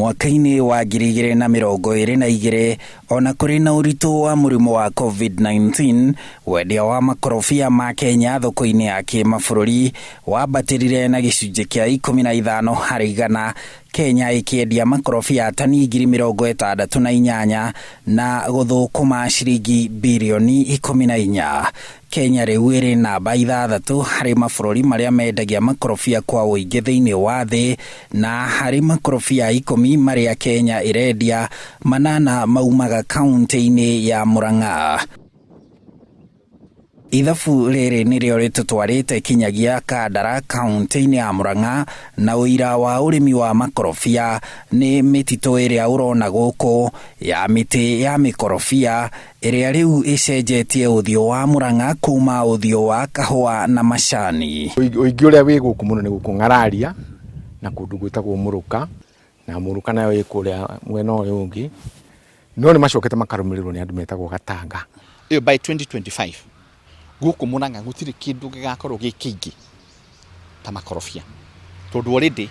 Mwaka-inĩ wa 2022, ona kũrĩ na ũritũ wa mũrimũ wa COVID-19, wendia wa makorobia ma Kenya thoko-inĩ ya kĩmabũrũri wambatĩrire na gĩcunjĩ kĩa 15%, Kenya ĩkĩendia makorobia tani 68,000 na gũthũkũma ciringi birioni 14. Kenya rĩu ĩrĩ namba 6 harĩ mabũrũri marĩa mendagia makorobia kwa ũingĩ thĩinĩ wa thĩ, na harĩ makorobia 10 marĩa Kenya ĩrendia, 8 maumaga kaunti-inĩ ya Murang'a. Ithabu rĩrĩ nĩrĩo rĩtũtwarĩte kinyagia Kandara kaunti-inĩ ya Murang'a, na ũira wa ũrĩmi wa makorobia nĩ mĩtitũ ĩrĩa ũrona gũkũ ya mĩtĩ ya mĩkorobia ĩrĩa rĩu ĩcenjetie ũthiũ wa Murang'a kuma ũthiũ wa kahũa na macani. Ũingĩ ũrĩa wĩ gũkũ mũno nĩ gũkũ Ng'araria na kũndũ gwĩtagwo Mũrũka, na Mũrũka nayo ĩ kũrĩa mwena ũyũ ũngĩ, no nĩ macokete makarũmĩrĩrwo nĩ andũ metagwo Gatanga. Ĩyo by 2025 gũkũ Murang'a gũtirĩ kĩndũ gĩgakorwo gĩ kĩingĩ ta makorobia, tondũ already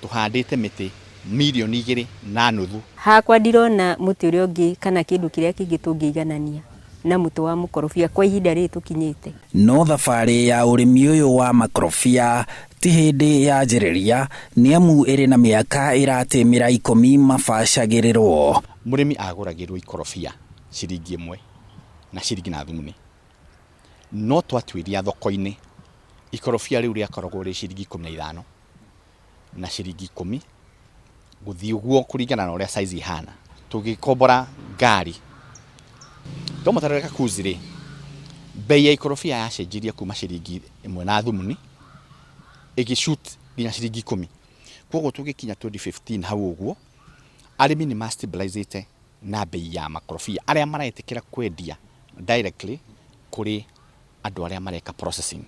tũhandĩte mĩtĩ mirioni 2.5. Hakwa ndirona mũtĩ ũrĩa ũngĩ kana kĩndũ kĩrĩa kĩngĩ tũngĩiganania na mũtĩ wa mũkorobia kwa ihinda rĩrĩ tũkinyĩte. No thabarĩ ya ũrĩmi ũyũ wa makorobia ti hĩndĩ yanjĩrĩria, nĩamu ĩrĩ na mĩaka ĩratĩmĩra 10 mabacagĩrĩrwo. Mũrĩmi agũragĩrwo ikorobia ciringi 1 na ciringi na thumuni, no twatuĩria thoko-inĩ ikorobia rĩu rĩakoragwo rĩ ciringi 15 na ciringi 10 gũthiĩ ũguo kũringana na ũrĩa size ihana. Tũgĩkombora ngari twamũtarĩra Kakuzi rĩ, bei ya ikorobia yacenjirie kuma ciringi 1 na thumuni ĩgĩshoot nginya ciringi 10. Koguo tũgĩkinya 2015 hau ũguo arĩmi nĩ ma stabilizĩte na bei ya makorobia, arĩa maretĩkĩra kwendia directly kũrĩ andũ arĩa mareka processing,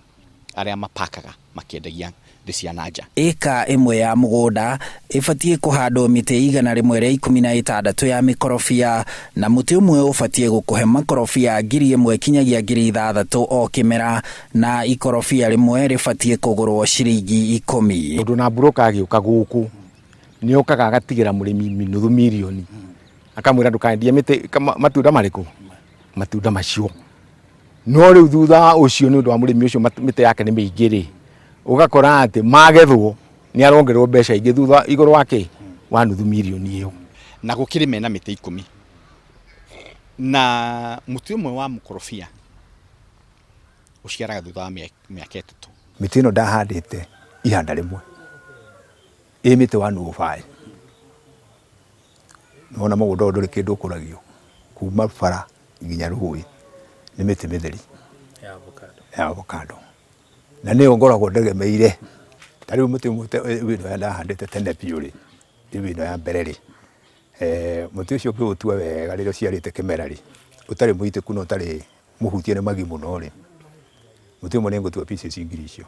arĩa mapakaga makĩendagia thĩ cia na nja. Ĩka 1 ya mũgũnda ĩbatiĩ kũhandwo mĩtĩ 116 ya mĩkorobia, na mũtĩ ũmwe ũbatiĩ gũkũhe makorobia 1000 kinyagia 6000 o kĩmera, na ikorobia rĩmwe rĩbatiĩ kũgũrwo ciringi 10. Tondũ na broker agĩũka gũkũ nĩ okaga agatigĩra mũrĩmi nuthu mirioni, akamwĩra ndũkendie mĩtĩ matunda marĩkũ, matunda macio. No rĩu thutha ũcio nĩ ũndũ wa mũrĩmi ũcio mĩtĩ yake nĩ mĩingĩ rĩ, ũgakora atĩ magethwo nĩ arongererwo mbeca ingĩ thutha igũrũ wa kĩ wa nuthu mirioni ĩyo. Na gũkĩrĩ mena mĩtĩ 10, na mũtĩ ũmwe wa mũkorobia ũciaraga thutha wa mĩaka 3. Mĩtĩ ĩno ndahandĩte ihanda rĩmwe, ĩ mĩtĩ wa 105. Nĩwona mũgũnda ũyũ ndũrĩ kĩndũ ũkũragio kuma bara nginya rũĩ, nĩ mĩtĩ mĩtheri ya avocado, na nĩyo ngoragwo ndegemeire. Ta rĩu mũtĩ ũmwe ĩno ndahandĩte tene biũ rĩ, rĩu ĩno ya mbere rĩ, mũtĩ ũcio ũngĩũtua wega rĩrĩa ũciarĩte kĩmera rĩ, ũtarĩ mũitĩku na ũtarĩ mũhutie nĩ magi mũno rĩ, mũtĩ ũmwe nĩ ngũtua pieces ngiri icio,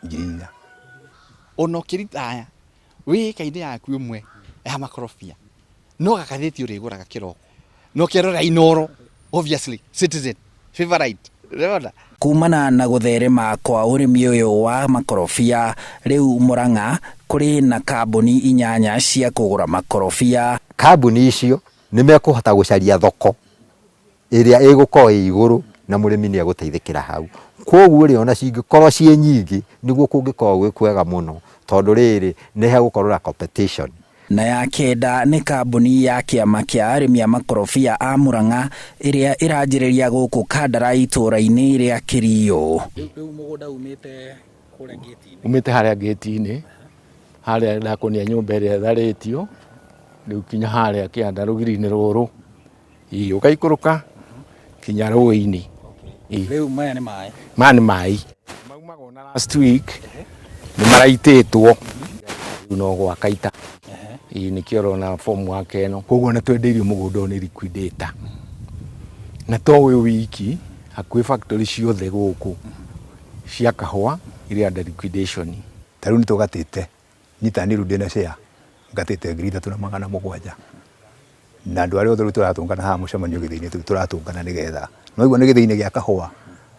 4,000. Ona ũkĩritaya wĩ ĩka-inĩ yaku ĩmwe ya makorobia, no gagathĩti ũrĩgũraga kĩroko no kĩrora Inooro, obviously Citizen favorite, ũrona. Kumana na gũtherema kwa ũrĩmi ũyũ wa makorobia, rĩu Murang'a kũrĩ na kambuni 8 cia kũgũra makorobia. Kambuni icio nĩ mekũhota gũcaria thoko ĩrĩa ĩgũkorwo ĩ igũrũ na mũrĩmi nĩ egũteithĩkĩra hau. Koguo rĩ, ona cingĩkorwo ciĩ nyingĩ nĩguo kũngĩkorwo gwĩ kwega mũno, tondũ rĩrĩ nĩ hegũkorwo na competition. Na ya 9 nĩ kambuni ya kĩama kĩa arĩmi a makorobia a Murang'a ĩrĩa ĩranjĩrĩria gũkũ Kandara itũũra-inĩ rĩa Kĩriũ. Rĩu mũgũnda umĩte kũrĩa ngĩti-inĩ? Umĩte harĩa ngĩti-inĩ, harĩa ndakũnia nyũmba ĩrĩa ĩtharĩtio, rĩu kinya harĩa kĩanda rũgiri-inĩ rũrũ, ũgaikũrũka kinya rũĩ-inĩ. Rĩu maya nĩ maĩ? Maya nĩ maĩ. Maumaga ona last week nĩ maraitĩtwo, rĩu no gwaka ita. Nĩkĩo ũrona form wake ĩno. Koguo ona twendeirio mũgũnda ũyũ nĩ liquidator. Na to ũyũ wiki, hakuhĩ factory ciothe gũkũ cia kahũa irĩ under liquidation. Ta rĩu nĩ tũgatĩte, niĩ ta niĩ rĩu ndĩna share ngatĩte 3700. Na andũ arĩa othe rĩu tũratũngana haha mũcemanio gĩthĩi-inĩ tũu tũratũngana nĩgetha, no igua nĩ gĩthĩi-inĩ gĩa kahũa,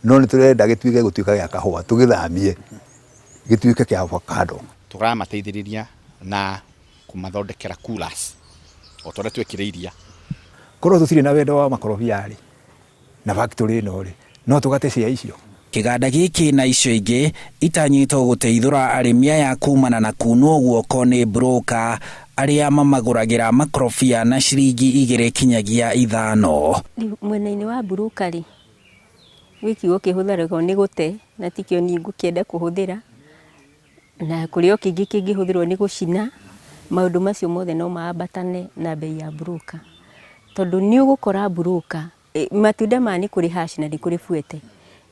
no nĩ tũrenda gĩtuĩke gũtuĩka gĩa kahũa, tũgĩthamie gĩtuĩke kĩa avocado. Tũramateithĩrĩria na Kũmathondekera coolers o ta ũrĩa twekire iria. Korwo tũtirĩ na wendo wa makorobia rĩ, na factory ĩno rĩ, no tũgate cia icio? Kĩganda gĩkĩ na icio ingĩ itanyĩtwo gũteithũra arĩmi aya kumana na kunwo guoko nĩ broker arĩa mamagũragĩra makorobia na ciringi igĩrĩ kinyagia ithano. Rĩu mwena-inĩ wa broker rĩ, gwĩ kiugo kĩhũthagĩrwo nĩ gũte na tikĩo niĩ ngũkĩenda kũhũthĩra. Na kũrĩ o kĩngĩ kĩngĩhũthĩrwo nĩ gũcina, maũndũ macio mothe no maambatane na mbei ya broker. Tondũ nĩ ũgũkora broker, matunda maya nĩ kũrĩ hash na nĩ kũrĩ buete.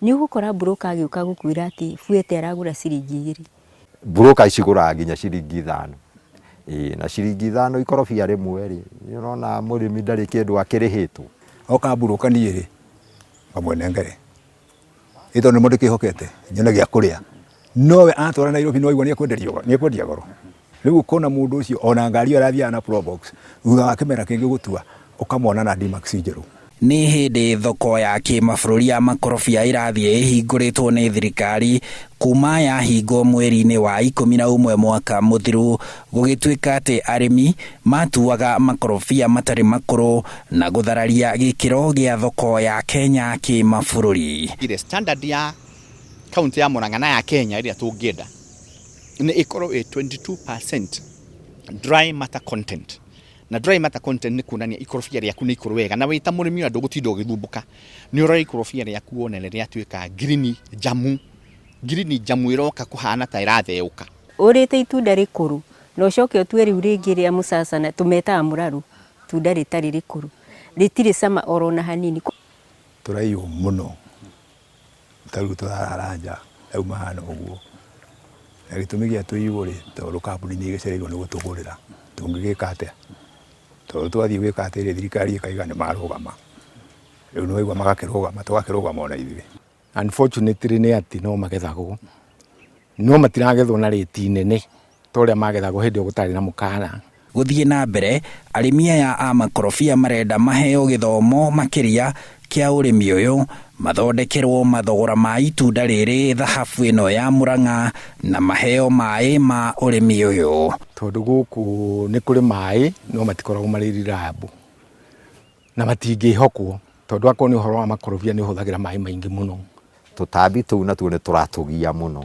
Nĩ ũgũkora broker agĩũka gũkwĩra atĩ buete aragũra ciringi igĩrĩ. Broker cigũraga nginya ciringi ithano. Ĩĩ na ciringi ithano ikorobia rĩmwe rĩ, nĩ ũrona mũrĩmi ndarĩ kĩndũ akĩrĩhĩtwo. Oka broker niĩ rĩ, ngamũnengere. Ĩ tondũ nĩmo ndĩkĩhokete nyone gĩa kũrĩa. Nowe atwara Nairobi nĩwaigua nĩekwenderio nĩekwendia goro. Rĩu ũkona mũndũ ũcio ona ngari ĩyo arathiaga na Probox, thutha wa kĩmera kĩngĩ gũtua, ũkamwona na D-Max njerũ. Nĩ hĩndĩ thoko ya kĩmabũrũri ya makorobia ĩrathiĩ ĩhingũrĩtwo nĩ thirikari kuma yahingwo mweri-inĩ wa 11 mwaka mũthiru, gũgĩtuĩka atĩ arĩmi matuaga makorobia matarĩ makũrũ na gũthararia gĩkĩro gĩa thoko ya Kenya kĩmabũrũri. Ile standard ya kaunti ya Murang'a na ya Kenya ĩrĩa tũngĩenda nĩ ĩkorwo ĩ 22% dry matter content na dry matter content nĩ kuonania ikorobia rĩaku nĩ ikũrũ wega na wĩ ta mũrĩmi ona ndũgũtinda ũgĩthumbũka nĩ ũrora ikorobia rĩaku wone nĩ rĩatuĩka green njamu green njamu ĩroka kũhana ta ĩratheũka. Ũrĩte itunda rĩkũrũ na ũcoke ũtue rĩu rĩngĩ rĩa mũcacana tũmetaga mũrarũ, itunda rĩtarĩ rĩkũrũ, rĩtirĩ cama oro na hanini. Tũraiywo mũno, ta rĩu tũrarara nja, rĩu mahana ũguo. Na gĩtũmi gĩa tũiywo rĩ, tondũ kambuni nĩ ĩgĩcereirwo nĩ gũtũgũrĩra, tũngĩgĩka atĩa? Tondũ twathiĩ gwĩka atĩrĩ, thirikari ĩkaiga nĩ marũgama. Rĩu nĩ waigua magakĩrũgama, tũgakĩrũgama ona ithuĩ. Unfortunately nĩ atĩ no magethagwo, no matiragethwo na rĩti nene ta ũrĩa magethagwo hĩndĩ ĩyo gũtarĩ na mũkana. Gũthiĩ na mbere, arĩmi aya a makorobia marenda maheo gĩthomo makĩria kĩa ũrĩmi ũyũ, mathondekerwo mathogora ma itunda rĩrĩ thahabu ĩno ya Murang'a na maheo maĩ ma ũrĩmi ũyũ. Tondũ gũkũ nĩ kũrĩ maĩ no matikoragwo marĩ reliable na matingĩhokwo tondũ akorwo nĩ ũhoro wa makorobia nĩ ũhũthagĩra maĩ maingĩ mũno. Tũtambi tũu natuo nĩ tũratũgia mũno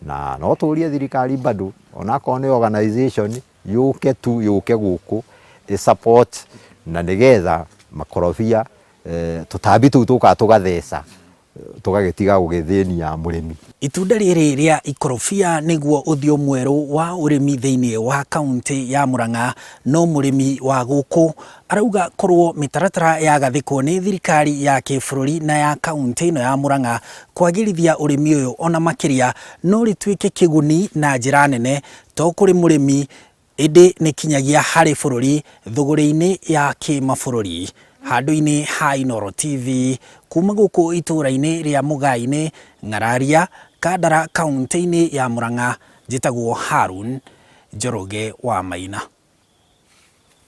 na no tũrie thirikari bado onakorwo nĩ organization yũke tu yũke gũkũ ĩ support na nĩgetha makorobia tũtambi tũu tũkaga tũgatheca tũgagĩtiga gũgĩthĩnia mũrĩmi. Itunda rĩrĩ rĩa ikorobia nĩguo ũthiũ mwerũ wa ũrĩmi thĩinĩ wa kauntĩ ya Murang'a, no mũrĩmi wa gũkũ arauga korwo mĩtaratara yagathĩkwo nĩ thirikari ya kĩbũrũri na ya kauntĩ ĩno ya Murang'a kwagĩrithia ũrĩmi ũyũ ona makĩria no rĩtuĩke kĩguni na njĩra nene to kũrĩ mũrĩmi ĩndĩ nĩ kinyagia harĩ bũrũri thũgũrĩ-inĩ ya kĩmabũrũri. Handũ-inĩ ha Inooro TV kuma gũkũ itũũra-inĩ rĩa Mũgaa-inĩ, Ng'araria, Kandara kauntĩ-inĩ ya Murang'a, njĩtagwo Harun Njoroge wa Maina.